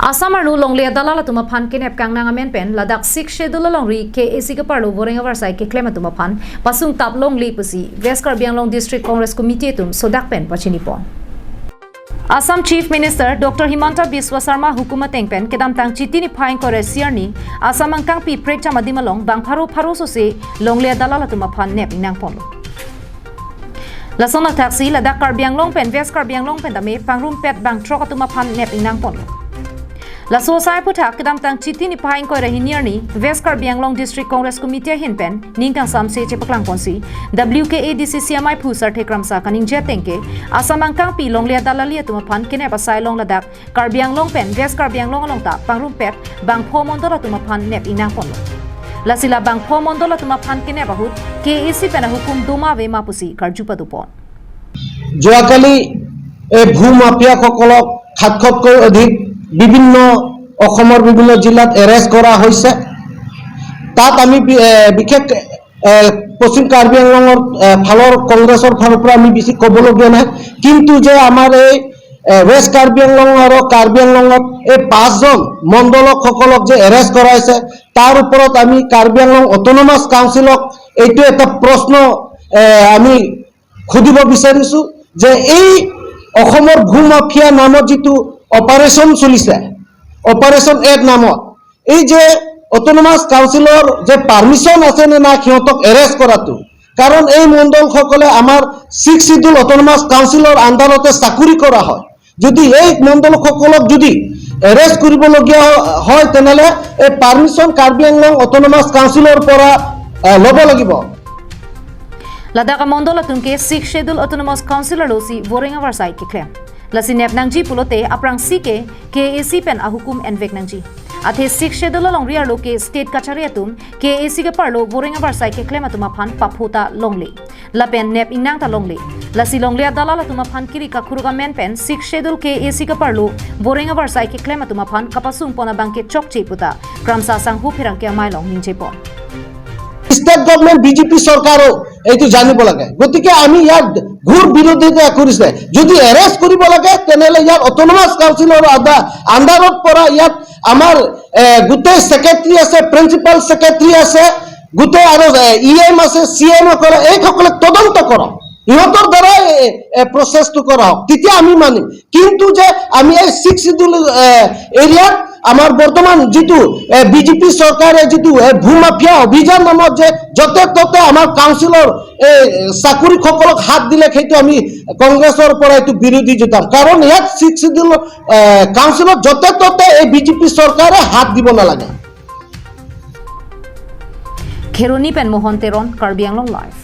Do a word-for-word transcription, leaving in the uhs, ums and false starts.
Assam arlo longle adalal atum aphan kenep kangnang amen pen ladak Sixth Schedule alongri K A C keparlo voreng avarsai keklem atum aphan pasung tap longle pusi West Karbi Anglong District Congress Committee atum sodak pen pachini pon. Assam Chief Minister Doctor Himanta Biswa Sarma hukum ateng pen kedamtang Chiti niphai ingkoi ra isi arni Assam angkangpi prekjam adim along bang pharo pharo sose longle adalal atum aphan nep ingnang ponlo. Lason athaksi ladak Karbi Anglong pen West Karbi Anglong pen tame pangrumpet bang throk atum aphan nep ingnang ponlo. Laso asai aphuthak kedamtang Chiti niphai ingkoi ra hini arni West Karbi Anglong District Congress Committee ahin pen ning kangsamse chepaklang ponsi W K A D C C amaiphu Sarthe Kramsa kaningje ateng ke Assam angkangpi longle adalali atum aphan kenep asai along ladak Karbi Anglong pen West Karbi Anglong along ta pangrumpet bang pho mondol atum aphan nep ingnang ponlo. Lasi la bang pho mondol atum aphan kenep ahut K A C pen ahukum doma ave ma pusi karju pado pon. যোৱাকালি এই ভূ মাফিয়াসকলক সাতশতকৈ অধিক বিভিন্ন অসমৰ বিভিন্ন জিলাত এৰেষ্ট কৰা হৈছে। তাত আমি বি- এ, বিশেষ এ, পশ্চিম কাৰ্বি আংলঙৰ এ, ফালৰ কংগ্ৰেছৰ ফালৰ পৰা আমি বেছি ক'বলগীয়া নাই, কিন্তু যে আমাৰ এই এ, ৱেষ্ট কাৰ্বি আংলং আৰু কাৰ্বি আংলঙত এই পাঁচজন মণ্ডলকসকলক যে এৰেষ্ট কৰা হৈছে, তাৰ ওপৰত আমি কাৰ্বি আংলং অট'নমাছ কাউন্সিলক এইটো এটা প্ৰশ্ন এ, আমি সুধিব বিচাৰিছো যে এই অসমৰ ভূ মাফিয়া নামত যিটো অপাৰেশ্যন চলিছে, অপাৰেশ্যন এড নামত, এই যে অট'নমাছ কাউন্সিলৰ যে পাৰ্মিশ্যন আছে নে নাই সিহঁতক এৰেষ্ট কৰাটো, কাৰণ এই মণ্ডলসকলে আমাৰ ছিক্স শ্বিডিউল অট'নমাছ কাউন্সিলৰ আণ্ডাৰতে চাকৰি কৰা হয়। যদি এই মণ্ডলসকলক যদি এৰেষ্ট কৰিবলগীয়া হয়, তেনেহ'লে এই পাৰ্মিশ্যন কাৰ্বি আংলং অট'নমাছ কাউন্সিলৰ পৰা এ, ল'ব লাগিব। Ladak amondol atum ke Sixth Schedule Autonomous Council arlosi voreng avarsai keklem. Lasi nep nangji pulote aphrangsi ke K A C pen ahukum envek nangji. Athe Sixth Schedule alongri arlo ke state kachari atum K A C keparlo voreng avarsai keklem atum aphan paphota longle. Lapen nep ingnang ta longle. Lasi longle adalal atum aphan kiri kakhuruk amen pen Sixth Schedule K A C keparlo voreng avarsai keklem atum aphan kapasung pon abang ke chokche puta Kramsa sanghu pherangke amei along ningje pon. State government BJP চৰকাৰেও এইটো জানিব লাগে। গতিকে আমি ইয়াত ঘোৰ বিৰোধিতা কৰিছে। যদি এৰেষ্ট কৰিব লাগে, তেনেহ'লে ইয়াত অট'নমাছ কাউন্সিলৰ আদা- আণ্ডাৰত পৰা ইয়াত আমাৰ এ, গোটেই ছেক্ৰেটাৰী আছে, প্ৰিন্সিপাল ছেক্ৰেটাৰী আছে, গোটেই আৰু ই এম আছে, চি এম সকলে, এইসকলে তদন্ত কৰক, সিহঁতৰ দ্বাৰাই এ, এ, প্ৰচেছটো কৰা হওক, তেতিয়া আমি মানিম। কিন্তু যে আমি এই ছিক্স শ্বিডিউল এ, এৰিয়াত আমাৰ বৰ্তমান যিটো বিজেপি চৰকাৰে যিটো এ, ভূ মাফিয়া অভিযান নামত যে য'তে ত'তে আমাৰ কাউন্সিলৰ এই চাকৰিসকলক হাত দিলে, সেইটো আমি কংগ্ৰেছৰ পৰা এইটো বিৰোধী জনাম। কাৰণ ইয়াত ছিক্স শ্বিডিউল এ, কাউন্সিলত য'তে ত'তে এই বিজেপি চৰকাৰে হাত দিব নালাগে। Kheroni pen Mohon Teron, Karbi Anglong Live.